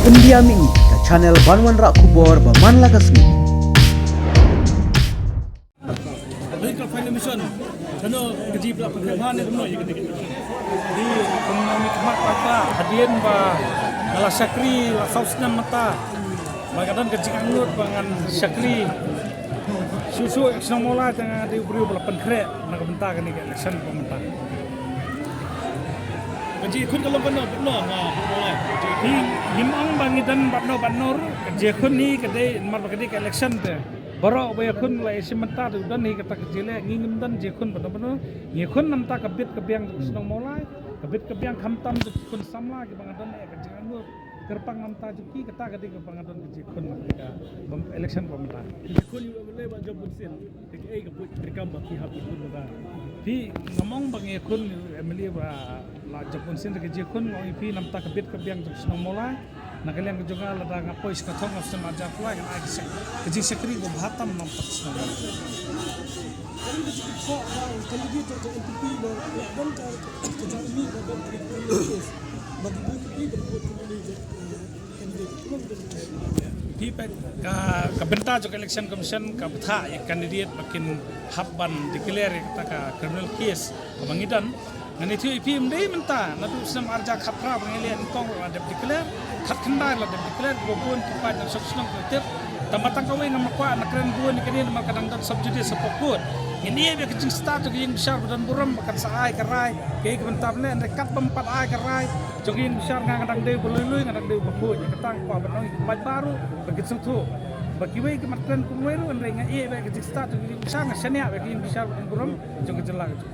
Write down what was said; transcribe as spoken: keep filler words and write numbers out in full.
India Mini, ka channel ban wanrah khubor ba man la ka sngi. Hei ka Final Mission, kano ka jingpynlong pynkham ne kumno ïa ka dei? Di kumno ni khmat pata hadien ba nga la shakri la saw snem mynta. Ba ka don ka jingangnud ba ngan shakri. Shu shu shnong Mawlai tang nga dei u briew ba la pynkhreh na ka bynta kane ka election ba mynta. Ka jingkhun ka long kano kano ha Mawlai. Hi ngim ong ba ngi don bad no bad no ruh. Ka jingkhun hi ka dei namar ba ka dei ka election te. Baroh ba ïakhun la ïa shim bynta te u don hi kata ka jingleh, ngi ngim don jingkhun bad no bad no. Ngi khun namta ka bit ka biang jong shnong Mawlai, ka bit ka biang khamtam jong ki khun samla kiba nga don eh ka jingangnud. Kyrpang namta jong ki kata ka dei kaba nga don ka jingkhun na ka election ba mynta. Jingkhun ïa u M L A Bah Job Bunsien, te kaei ka buit treikam ba phi hap ïakhun mynta? Phi, ngam ong ba ngi ïakhun ïa u M L A Bah Job Bunsien, te ka jingkhun nga ong ïa phi namta ka bit ka biang jong shnong Mawlai. Na ka liang ka jong nga lada nga poi sha ka thong nga sdang arja pla ngan ai ka jingshakri kaba bha tam namta ka shnong Mawlai. Ka jingkhot ba u candidate jong ka N P P ba la don ka ka jingmih ba don ka case ba ki bun ki ba bun ki candidate. Phi peit ka, ka bynta jong ka Election Commission ka bthah ïa candidate ba kin hap ban declare ïa kata ka criminal case kaba ngi don. Ngan ïathuh ïa phi, ym dei mynta, naduh snem arhajar khatphra ba ngi leh nyngkong ruh la dep declare, khatkhyndai la dep declare, kiba bun ki paid nongshong shnong ki tip. Tangba tang kawei ngam kwah ban kren bun ïa kane namar ka dang don sub judice hapoh court. Ngin ïa ïa ka jingstad jong ka ïing bishar ba don burom ba kan sa ai ka rai kaei ka bynta ban leh, hynrei katba ym pat ai ka rai jong ka ïing bishar, nga nga dang dei uba lui lui, nga dang dei uba khuid. Ïa kata nga kwah ban ong ïa ki paidbah ruh ba kin sngewthuh ba kiwei kim pat kren kumwei ruh, hynrei nga ïa ïa ka jingstad jong ka ïing bishar, nga shaniah ïa ka ïing bishar ba don burom jong ka jylla ka jong